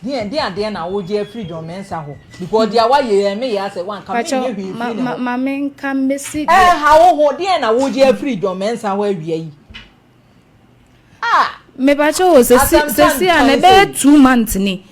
Deɛ deɛ adeɛ na wogye afiri John Mensah hɔ? Because deɛ wayɛ yi ɛme yɛ asɛ wanka menyɛ hwee mfiri ne hɔ. Ma menka mmɛsi deɛ. Ɛnha wo ho, deɛn na wogye afiri John Mensah hɔ awia yi? Ah! Mepakyɛ o, sɛsi sɛsi a na ɛbɛyɛ 2 months ni.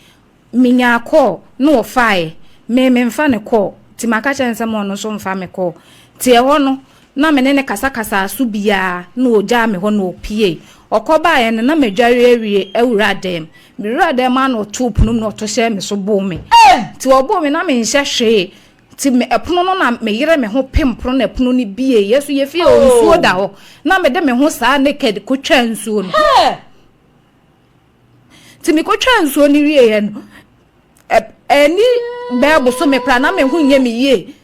Menyaa call na ɔfaeɛ, me memfa no call, nti maka kyerɛ no sɛ ma ɔno nso mfa me call. Nti ɛhɔ no na me ne no kasakasaa so biaa na ɔgyaa me hɔ na ɔpuee. Ɔkɔ baeɛ no na madware awie awura dan mu. Mewuraa dan mu a na ɔtoo pono mu na ɔto hyɛɛ me so boo me. Nti ɔboo me na menhyɛ hwee. Nti me ɛpono no na meyere me ho pem pono na ɛpono no bieeɛ. Yɛ so yɛ fie hɔ nsuo da hɔ na mede me ho saa naked kɔtwaa nsuo no. Nti mekɔtwaa nsuo no wieeɛ no, ɛni bɛɛ bosome koraa na me ho nyɛ me yie.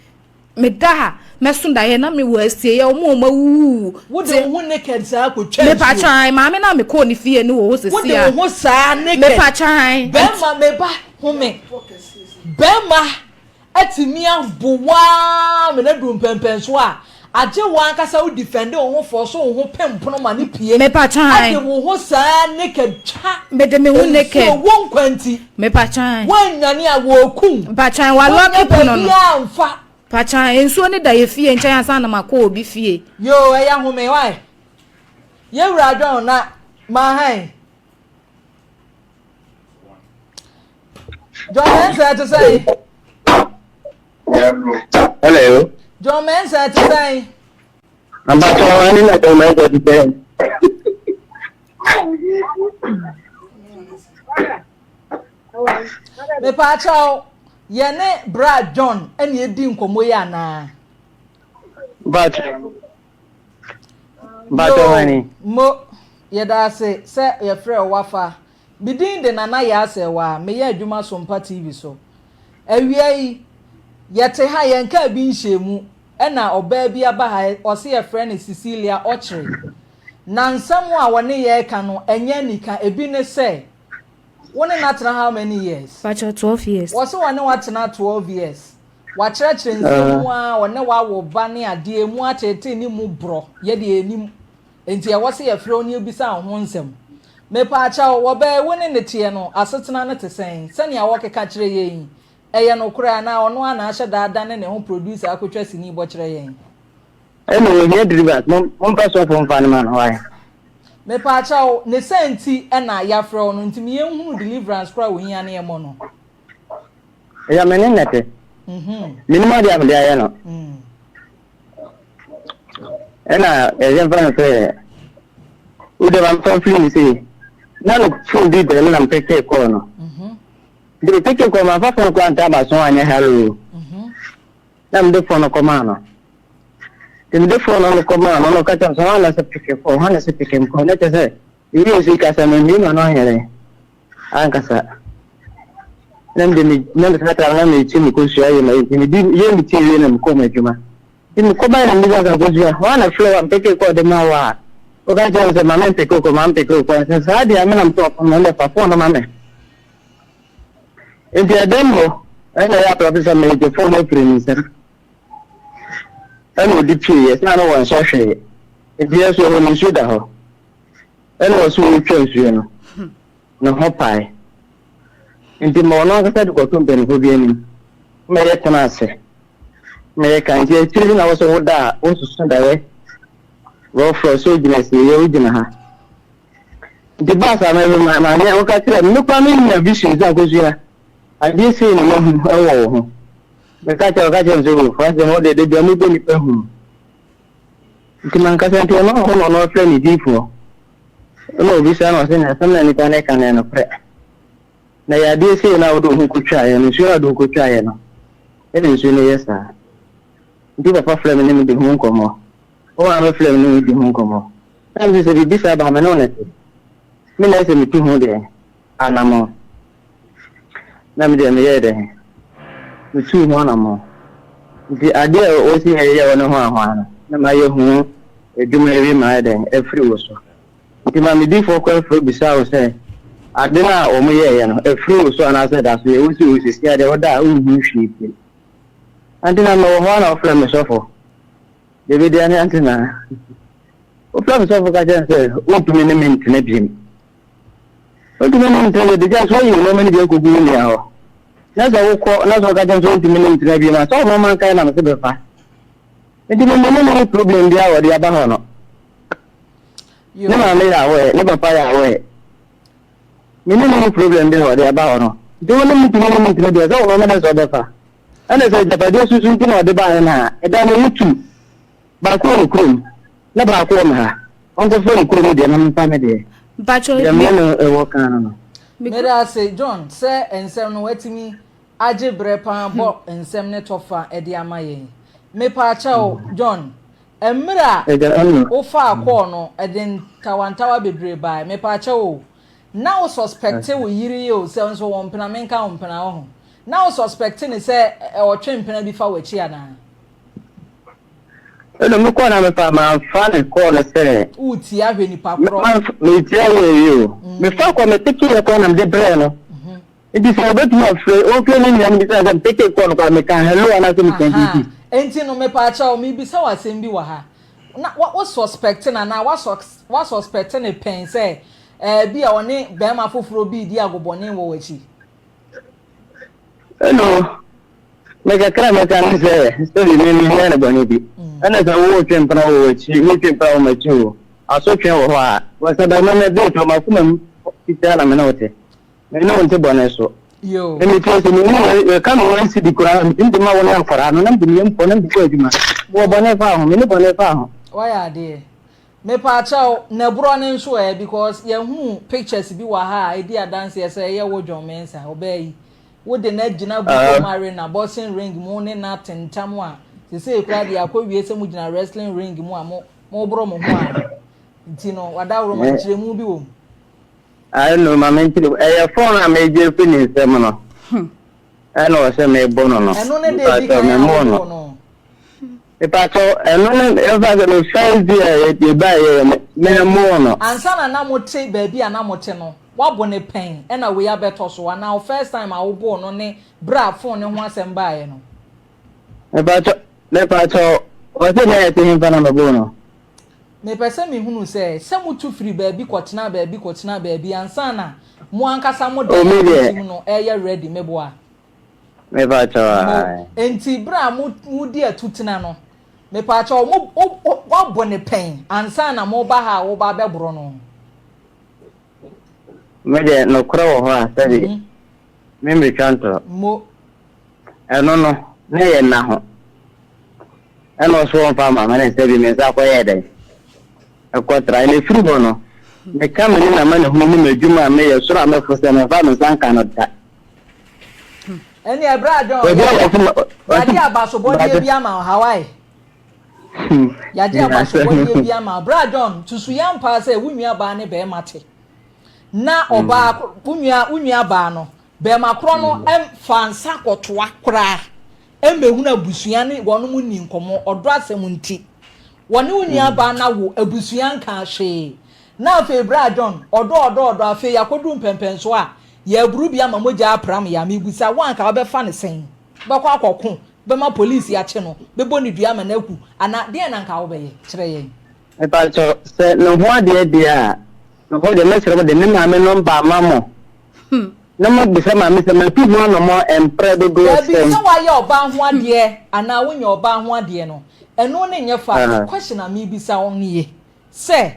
Meda ha, mɛso daeɛ na mewɔ asieeɛ, wɔn a wɔn awuwu. Wode wo ho naked saa kɔtwa nsuo? Mepatwan, maame no a mekɔɔ ne fie no wɔ hɔ sisi a. Wode wo ho saa naked? Mepatwan. Bɛrima, meba, home. Bɛrima atumi abo wo ara ma no aduru mpɛnpɛnsoɔ a, agye wo ankasa wo defend wo ho force wo ho pem pono ma no pue. Mepatwan. Ɛde wo ho saa naked twa Mede me ho naked. nsuo, wo nkwa nti. Mepatwan. Woannwane a, wɔreku wo. Mpatwan, walɔke Wonnya pono no. baabiara mfa. Mpatwan, nsuo no da yɛ fie nkyɛn ansa na makɔ obi fie. Yoo, ɛyɛ home, why? Yɛwura John na mahan. John Mensah te sɛn? Hello. John Mensah te sɛn? Abatɔ ɛne na John Mensah te sɛn? Mepaakyɛw, yɛne Bra John ɛna edi nkɔmmɔ yi anaa? But, but Yo, mo, yɛda ase sɛ yɛfrɛ wo wafa. Me din de Nana Yaa Serwaa, meyɛ adwuma Sompa TV so. Awia yi, yɛte ha, yɛnkaa bi nhyɛɛ mu, ɛna ɔbaa bi aba ha, ɔse yɛfrɛ no Cecilia Ɔkyere. Na nsɛm a wɔne yɛn reka no, ɛnyɛ anika. Ebi ne sɛ, wo ne no atena how many years? Pakyɛ 12 years. Wɔse wɔne wo atena 12 years. Wakyerɛkyerɛ nsɛm mu ara, ɔne wo awo ba ne adeɛ, emu ateetee ne mu borɔ, yɛdeɛ yɛnim. Enti ɛwɔ sɛ yɛfrɛ wo na yɛbisa wo ho nsɛm. Mepaakyɛw, wɔ bɛɛ wo ne no teɛ no, asetena no te sɛn? Sɛnea wɔkeka kyerɛ yɛn yi, ɛyɛ nokorɛ anaa ɔno ara na ahyɛ da adane ne ho producer akotwa sini bɔ kyerɛ yɛn? Ɛna ohia deliverance mo momfa sɔfo mfa no ma no why. Mepaakyɛw, ne sɛn nti na yɛafrɛ wo no nti me yɛnhunu deliverance koraa a ohia ne yɛmmɔ no. Ɛyɛ me ne nnɛte. Menim adeɛ a mede ayɛ no. Ɛna ɛyɛ mfa no sɛ wode ma mfa mfiri ne sei na no phone bi bɛn me na mepeke kɔɔ no. Nti mepeke kɔɔ mamfa phone koraa ntaa baso anyɛ hello. Na mede phone no kɔmaa no. Nti mede phone no kɔmaa no na ɔka kyerɛ me sɛ hwan na sɛ peke kɔɔ hwan na sɛ peke mkɔɔ na kyerɛ sɛ ewie nso yi kasa memmie ma no anyɛ dɛn ankasa. Na mede me na mesatra na mekyi me kosua yɛ ma nti medi yɛ me ti wie na mekɔ m'adwuma. Nti mekɔbae na mebisa sɛ akosua hwan na frɛ wo a mpeke kɔɔ de ma wo a woka kyerɛ me sɛ ma mempeke kɔ ma mpeke kɔ sɛ saa deɛ me na metɔɔ phone no ɛnde fa phone no ma me. Nti ɛdɛm hɔ ɛna ɛyɛ aprɔfe sɛ meregye phone no afiri ne nsam. Ɛna ɔde pieeɛ sɛ na wɔnsɔ hwee. Nti yɛ so ɛhɔ no nsuo da hɔ. Ɛna ɔse ɔretwa nsuo no, ne ho pae. Nti ma ɔno ankasa de kɔto mpanimfoɔ bi anim ma yɛtena ase ma yɛka. Nti akyire bi na wo sɛ woda a wososo daeɛ wɔfrɛ sɛ wogyina asieeɛ wogyina ha. Nti baa saa no maame woka kyerɛ me mekora menya vision sɛ akosua adeɛ sei na mahu wɔ wo ho. Meka kyerɛ ɔka kyerɛ me sɛ o fa sɛ hɔ deɛ da bia mobɔ nipa hu. Nti mankasa nti ɔno hɔ na ɔno ɔfrɛ ne diifoɔ. Ɛna obisa no ɔse na asɛm na nipa no ka no yɛ nokorɛ. Na yɛ adeɛ sei na wode wo ho kɔtwaeɛ no, nsuo na wode wo ho kɔtwaeɛ no, ɛna nsuo no yɛ saa. Nti papa frɛ me ne me di ho nkɔmmɔ. Wo maame frɛ me ne me di ho nkɔmmɔ. Na mese sɛ biribi saa ba a me ne wo na ɛte. Me na ɛsɛ metu ho deɛ anammɔn. Na me deɛ meyɛɛ dɛn? Metuu ho anammɔn. Nti adeɛ a wɔsi yɛyɛ wɔ ne ho ahoa no, na mayɛ ho adwuma awie mayɛ dɛn afiri wo so. Nti ma me difoɔ kɔ afiri bisaa wo sɛ, ade no a wɔn yɛeɛ no, afiri wo so anaasɛ ɛda so yɛ? Wosi wo sisi adeɛ woda a wonhu hwee bio. Ante na mewɔ hɔ a na ɔfrɛ me sɔfo. Dabi deɛ ne ante na. Ɔfrɛ me sɔfo ka kyerɛ me sɛ wontumi ne me ntena biem. Wontumi ne me ntena biem, de sɛ ɔyi nneɛma no bi akɔgu wo nua hɔ. Na sɛ wokɔ na sɛ ɔka kyerɛ me sɛ wontumi ne me ntena biem a, sɛ ɔno ɔma nkae na mese bɛfa. Nti me me ne ne problem bi a wɔde aba hɔ no. Ne maame yɛ aware, ne papa yɛ aware. Me ne no mu problem bi a wɔde aba hɔ no. Nti wo ne me ntumi ne me ntena biem, sɛ ɔno ɔma sɛ ɔbɛfa. Ɛna sɛ agyapadeɛ susu nti na ɔde baeɛ no a, ɛdan no mu tu. Baako wɔ ne kurom, na baako wɔ me ha. Ɔnkɔfa ne kurom deɛ na memfa me deɛ. Mpakyɛw Deɛ me ne no wɔ kan no no. Meda ase John sɛ nsɛm no watumi agye berɛ paa bɔ nsɛm ne tɔfa de ama yɛn. Mepaakyɛw John, mmerɛ a wofaa kɔɔ no ɛde ntawantawa bebree baeɛ. Mepaakyɛw o, na wo suspecte wo yere yi o sɛ nso wo mpena menka wo mpena wo ho. Na wo suspecte ne sɛ ɔtwe mpena bi fa w'akyi anaa? Ɛna me kɔɔ na mefa manfa ne kɔɔ no sɛ. Wotia hwɛ nipa korɔ. Metia hwɛ yi o. Mefa kɔ me peke yɛ kɔ na mede brɛ no. Nti sɛ ɔbɛtumi afrɛ ɔmfrɛ ne nua no bisa sɛ mepeke kɔɔ no kɔ a meka hello anaasɛ meka biribi. Nti no mepaakyɛw mebisa wo asɛm bi wɔ ha. Na wo suspect no anaa wa suspect no pɛn sɛ ɛɛ bi a ɔne bɛrima foforɔ bi redi agobɔne wɔ w'akyi? Hello. Me kakra mɛka ne sɛ sɛbi me menyɛ ne bɔne bi. Ɛna sɛ wotwe mpena wɔ w'akyi, metwe mpena wɔ m'akyi o, asotwe wɔ hɔ a, wɔsɛ bɛma me bere tɔ m'akoma mu fitaa na me ne wo te. Me ne wo nte bɔne so. Yo. Me metie sɛ me ne yɛka me wɔn sidi koraa, metumi de ma wo ne akwaraa no, na mede me yam pɔ na mede kɔ adwuma. Mewɔ bɔne fa ho, me ne bɔne fa ho. Wayɛ adeɛ. Mepaakyɛw, nɛborɔ no nso ɛ because yɛhuu pictures bi wɔ ha a ɛdi adanseɛ sɛ ɛyɛ wo John Mensah, ɔbaa yi. Wo de no agyina Bukom Arena, boxing ring mu ne no atentam a, sesei koraa deɛ akɔwie sɛ mogyina wrestling ring mu a mo moboro mo ho a. Nti no, wadaworoma, nkyerɛmu bi wɔ mu. I know, ma menkyerɛ mu. Ɛyɛ phone a megye firi ne nsam no. Ɛna ɔsɛ mebɔ no no. Ɛno ne deɛ ɛdi kan a wobɔɔ no. Mepakyɛw, ɛno ne ɛfa sɛ me first day a yɛbaeɛ yɛ memmɔɔ no. Ansa na na mote baabi a na mote no, woabo no pɛn ɛna wei abɛtɔ so anaa wo first time a woboo no ne berɛ a phone no ho asɛm baeɛ no? Mepakyɛw, mepakyɛw, ɔse na yɛte hefa na meboo no? Mepɛ sɛ mehunu sɛ, sɛ motu firi baabi kɔtena baabi kɔtena baabi ansa na mo ankasa mo dan a mote mu no reyɛ ready, meboa? Mepakyɛw Mo, ae. enti bere a mo modi atutena no, mepakyɛw, mo, wo, wo, woabɔ no pɛn ansa na moreba ha a woreba abɛboro no? Me deɛ, nokorɛ wɔ hɔ a, sɛbe me mmetwa ntorɔ. Mo. Ɛno no, na ɛyɛ nna ho. Ɛna ɔso ɔmfa ama me ne sɛbe me nsa kɔyɛɛ dɛn? Ɛkɔtrae. Na ɛfiri hɔ no, meka me ne n'amanehunu ne m'adwuma a meyɛ, soro a mɛforo sɛ memfa me nsa nka no da. Ɛnni ɛbrɛ a John yɛagye abasobɔdeɛ bi ama wo Hawaii. Yɛagye abasobɔdeɛ bi ama wo. Bra John, susu yɛ ampa sɛ wo nua baa ne bɛrima te. Na ɔbaa wo nua wo nua baa no bɛrima korɔ no fa nsa kɔtoa koraa mmɛhunu abusua ne wɔn mu nni nkɔmmɔ ɔdɔ asɛm nti. Wɔne wo nua baa no awo abusua nkaa hwee. Na afei bra John, ɔdɔ ɔdɔ ɔdɔ afei yɛakɔduru mpɛmpɛnsoɔ a Yɛreboro bi ama mogya apram yɛn a, mebisa wo anka wobɛfa no sɛn? Wobɛkɔ akɔko? Wobɛma polisi akye no? Wobɛbɔ no dua ama no aku? Anaa deɛn na anka wobɛyɛ? Kyerɛ yɛn. Mepakyɛw, sɛ ne ho adeɛ deɛ a, ɛhɔ deɛ mɛsrɛ mo de ne maame nɔmba ama mo na moabisa maame sɛ matu ho anɔmɔ mprɛ dodoɔ Daabi, sɛn. sɛ woayɛ ɔbaa ho adeɛ anaa wonyɛ ɔbaa ho adeɛ no, ɛno ne nyɛ fact. Question a mebisa wo nie, Sɛ,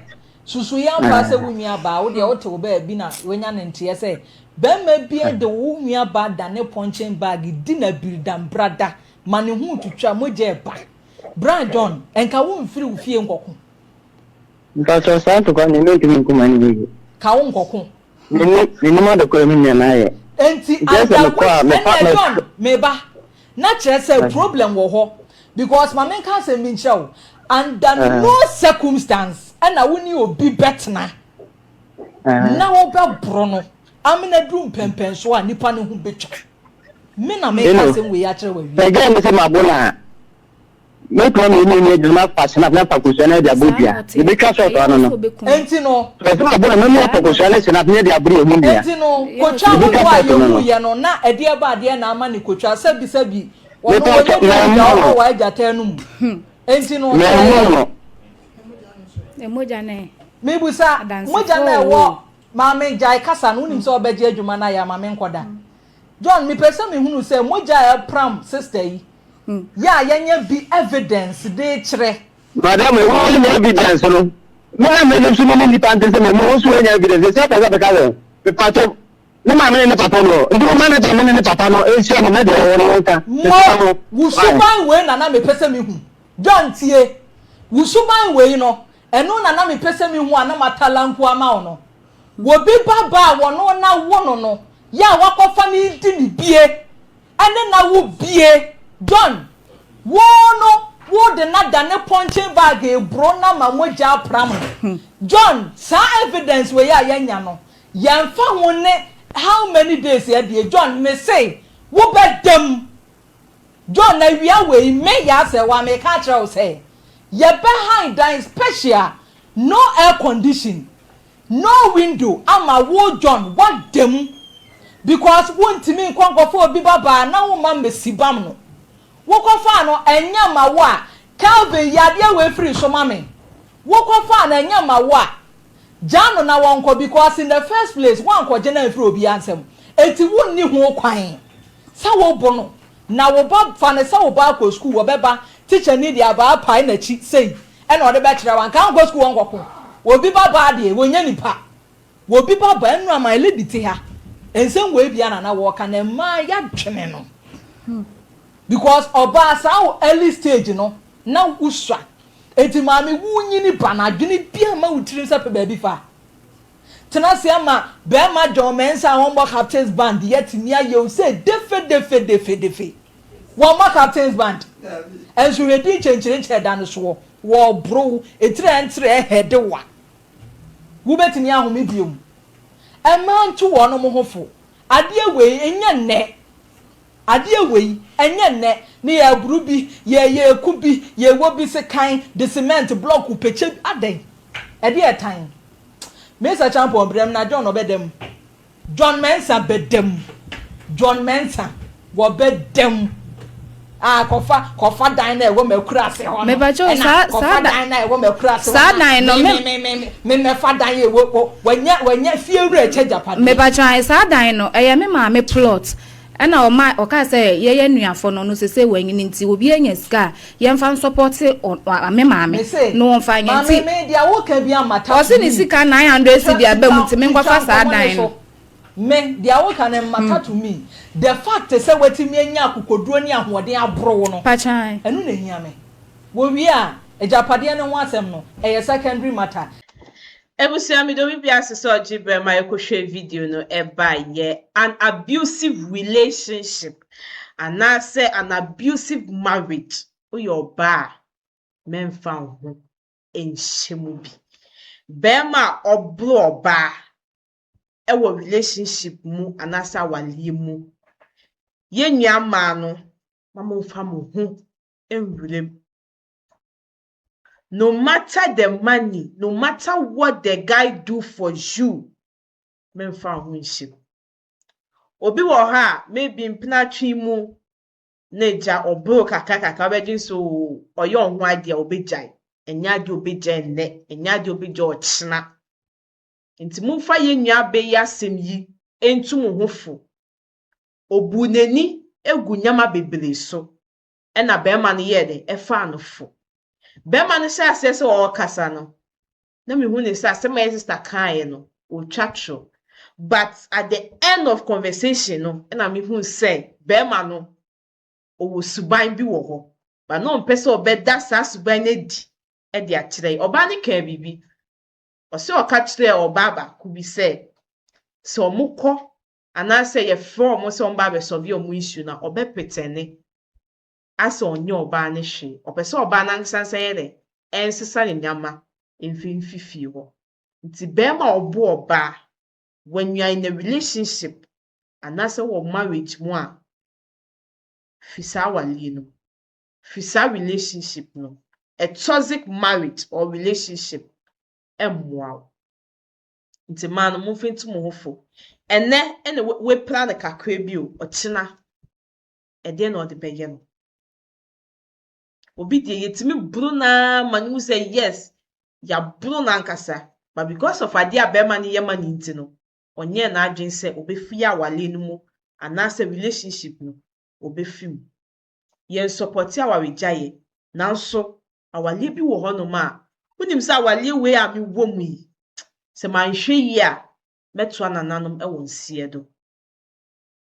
susu yi ampa sɛ wo nua baa, wo deɛ wote wo baabi na woanya ne nteɛ sɛ barima bi de wo nua baa dane pɔnkyen bag di no abiridambrada ma ne ho retwitwa mogya reba. Bra John, nka wo mfiri wo fie nkɔko. Mpakyɛw saa ntokwa no deɛ mentumi nko ma no yiye. Ka wo nkɔko. Menni mennim ade koro a me nua no ayɛ. Enti Nti ɛsɛ under mekɔ which a mefa ɛnna me. John meba na kyerɛ sɛ problem wɔ hɔ because ma menka asɛm bi nkyerɛ wo under no circumstance ɛna wo ne obi bɛtena na wobɛboro no amena duru mpɛmpɛnsoɔ a nipa no ho bɛtwa me na meka asɛm wei akyerɛ wo awie. Sɛ gɛɛ no sɛ mabo no a Mɛtuma me ne ne gyina mafa snap na fa kosua no de abɔ dua. Yɛbɛtwa short ano no. Enti no. Sɛ mabɔ no mɛmi afa kosua ne snap ne de aboro yɛn ho nua. Enti no, kotwa ahodoɔ a yɛhuiɛ no, na ɛdeɛ ba adeɛ na ama ne kotwa. Sɛbi sɛbi, Wɔno Mepa wɔnyɛ danger kyɛw, ɔkɔ mɛmmɔ no. wɔ agyata anum. Enti no Mɛmmɔ no. Mogya no Mibusa, adansefoɔ mogya na wɔ ɛwɔ maame gyae kasa no, wonim sɛ ɔbɛgye adwuma no ayɛ ama me nkɔda. John, mepɛ sɛ mehunu sɛ mogya a ɛpram sister yi, yɛ a yɛnyɛ bi evidence de kyerɛ. Madam, ɛwɔ ne evidence no. Me na me nso me ne nipa nte sɛ me mo nso anya evidence. Sɛ pɛ sɛ bɛka sɛ mepa kyɛw ne maame ne ne papa no. Nti mo ma ne ne ne papa no ehyia no na deɛ ɛwɔ no nka. Mo, wo suban wei na na mepɛ sɛ mehu. John tie, wo suban wei no, ɛno na na mepɛ sɛ mehu a na matalanku ama wo no. Wobi ba ba a wɔno na wo no, yɛ a wakɔfa ne di ne bie, ɛne na wo bie. John, wo no, wo de na da ne punching bag eburo na ma mogya apram no. John, saa evidence wei a yɛnya no, yɛmfa ho ne how many days yɛdeɛ. John, me se, wobɛdam. John, na wia wei me yɛ asɛ wa meka kyerɛ wo sɛ yɛbɛhan dan special, no air condition, no window, ama wo John wadam, because wontumi nkɔ nkɔfo obi babaa na woma mmesi bam no. Wokɔfaa no ɛnyɛ ma wo a, Calvin, yadeɛ wei firi so ma me. Wokɔfaa no ɛnyɛ ma wo a, gya no na wɔnkɔ, because in the first place woankɔgye na mfiri obi ansɛm, eti wonni ho kwan sɛ wobo no. Na wo ba, fa ne sɛ wo ba akɔ sukuu, wɔbɛba teacher ni de abaa pae n'akyi sei ɛna ɔde bɛkyerɛ wa nka nkɔ sukuu, wɔn kɔko obi ba baa deɛ wɔnyɛ nipa. Obi ba ba ɛnu ama lady te ha nsɛm wɔ ebia na na wɔka na mmaa yɛadwene no, because ɔbaa saa wɔ early stage no na wusua. Eti maame, wunyini ba na adwene bia ma wo tirim sɛ pɛ baabi fa tena ase ama bɛrima John Mensa a wɔn bɔ captains band yɛtumi ayɛ o sɛ defe defe defe defe. Wɔn bɔ captains band nso hwɛ nkyɛnkyerɛnkyerɛ da no soɔ, wɔboro etiri ɛntere ɛhɛde wa wobɛtumi ahome biom. Mmaa nto wɔn mo ho fo. Adeɛ wei ɛnyɛ nnɛ, adeɛ wei ɛnyɛ nnɛ ne yɛ aburu bi, yɛ eku bi, yɛ wɔ bi sekan de cement block pɛkyɛ adan ɛde ɛtan. Mesa Champon brɛm na John ɔbɛdam. John Mensa bɛdam. John Mensa wɔbɛdam a kɔfa kɔfa dan na ɛwɔ mɛkura ase hɔ no. Mepakyɛw, ɛna saa kɔfa dan na ɛwɔ mɛkura ase hɔ. Saa dan no, me mɛfa dan yɛ wɔ wɔnyɛ fie wura ɛkyɛ japadeɛ. Mepakyɛw, saa dan no ɛyɛ me maame plot, ɛna ɔma ɔka sɛ yɛyɛ nnuafo no sese wɔanyini nti obi anya sika a yɛmfa nsupporte me maame Mese, na wɔmfa nyɛ maame nti me deɛ woka bi amata. Ɔse ne sika 900 cedi aba mu nti menkɔfa saa dan no. Me deɛ woka no matter to me. The fact sɛ watumi anya akokoduro ne ahoɔden aboro wo no, Pakyan. ɛno na ehia me. Wɔwie a, agyapadeɛ no ho asɛm no ɛyɛ secondary matter. Ebusua, mi do bi ase sɛ ɔgye bɛrima ɛkɔhwɛ video no ɛba yɛ an abusive relationship anaasɛ an abusive marriage. Woyɛ ɔbaa a, mɛmfa wo ho nhyɛ mu bi. Bɛrima a ɔboro ɔbaa ɛwɔ relationship mu anaasɛ awareɛ mu, yɛn nua mmaa no, ma momfa mo ho nwura mu. No matter the money, no matter what the guy do for you, memfa wo ho nhyɛ mu. Obi wɔ hɔ a maybe mpenatwe mu na agya ɔboro kakra kakra, ɔbɛgye nso ɔyɛ ɔho adeɛ a ɔbɛgyae. Ɛnyɛ adeɛ a ɔbɛgyae nnɛ, ɛnyɛ adeɛ a ɔbɛgyae ɔkyena. Nti momfa yɛn nua bɛ yi asɛm yi ntu mo ho fo. Obu n'ani egu nneɛma bebree so ɛna bɛrima no yɛɛ dɛ ɛfaa no fo. Bɛrima no hyɛ aseɛ sɛ ɔrekasa no, na mehu ne sɛ asɛm a yɛ sister kaeɛ no, ɔtwa twerɛ. But at the end of conversation no, ɛna mehu sɛ bɛrima no ɔwɔ suban bi wɔ hɔ. But na ɔmpɛ sɛ ɔbɛda saa suban no adi ɛde akyerɛ. Ɔbaa no kaa biribi. Ɔsɛ ɔka kyerɛɛ ɔbaa baako bi sɛ ɔmo kɔ anaasɛ yɛfrɛ ɔmo sɛ ɔmo ba abɛsolve ɔmo issue na ɔbɛpretend asɛ ɔnyɛ ɔbaa no hwee. Ɔpɛ sɛ ɔbaa no ankasa nsa yɛ dɛ ɛnsesa ne nneɛma mfimfi fie hɔ. Nti bɛrima a ɔbo ɔbaa, when you are in a relationship anaasɛ wɔ marriage mu a, fi saa awareɛ no mu, fi saa relationship no. A toxic marriage or relationship ɛmmoa wo. Nti mmaa no, momfa ntu mo ho fo. Ɛnɛ ɛna wapira no kakra bi o, ɔkyena ɛdeɛn na ɔde bɛyɛ no? Obi deɛ yɛtumi boro no ara ma no hu sɛ yes, yɛaboro no ankasa. But because of adeɛ a bɛrima no yɛ ma no nti no, ɔnyɛɛ n'adwene sɛ ɔbɛfi awareɛ no mu anaasɛ relationship no, ɔbɛfi mu. Yɛn support awaregyaeɛ, nanso awareɛ bi wɔ hɔnom a, wonim sɛ awareɛ wei a mewɔ mu yi, sɛ manhwɛ yie a, mɛtoa nananom wɔ nseɛ do.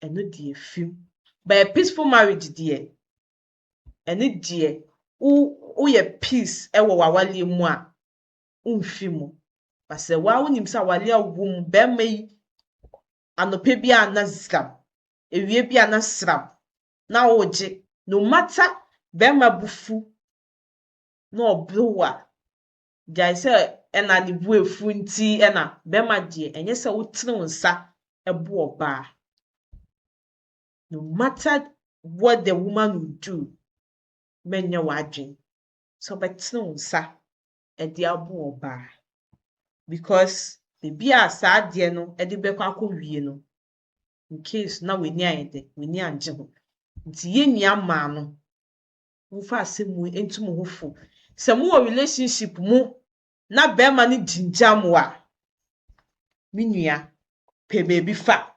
Ɛno deɛ fi mu. But a peaceful marriage deɛ, ɛno deɛ, wo woyɛ peace wɔ w'awareɛ mu a, womfi mu. But sɛ woara wonim sɛ awareɛ a wowɔ mu, bɛrima yi, anɔpa bi a na sram, awia bi a na sram, na woregye, no matter bɛrima bo fu na ɔboro wo a, gyae sɛ ɛna ne bo efu nti ɛna bɛrima deɛ, ɛnyɛ sɛ wotene wo nsa bo ɔbaa. No matter what the woman will do, mɛnyɛ w'adwene sɛ wobɛtene wo nsa de abo ɔbaa. Because beebi a saa adeɛ no de bɛkɔ akɔwie no, in case na w'ani ayɛ dɛ, w'ani angye ho. Nti yɛn nua mmaa no, momfa asɛm wei nto mo ho fo. Sɛ mowɔ relationship mu na bɛrima no gyingya mo a, me nua, pɛ beebi fa.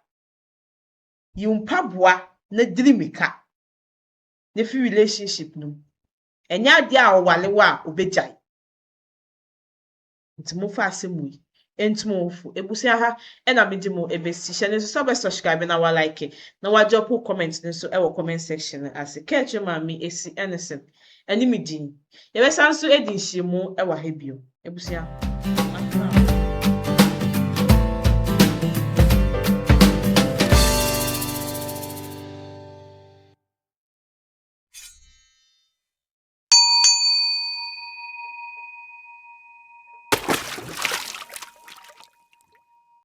Yi wo mpaboa na diri mmirika na fi relationship no mu. Ɛnyɛ adeɛ a ɔware wo a obegyae. Nti momfa asɛm wei nto mo ho fo. Ebusua ha ɛna mede mo ebesi. Hyɛ no nso sɛ wobɛ subscribe na wa like na wa drop comment no nso ɛwɔ comment section no ase. Kɛɛkyerɛ maame esi ɛne sɛm ɛne me din. Yɛbɛsan nso adi nhyiamu ɛwɔ ha bio. Ebusua.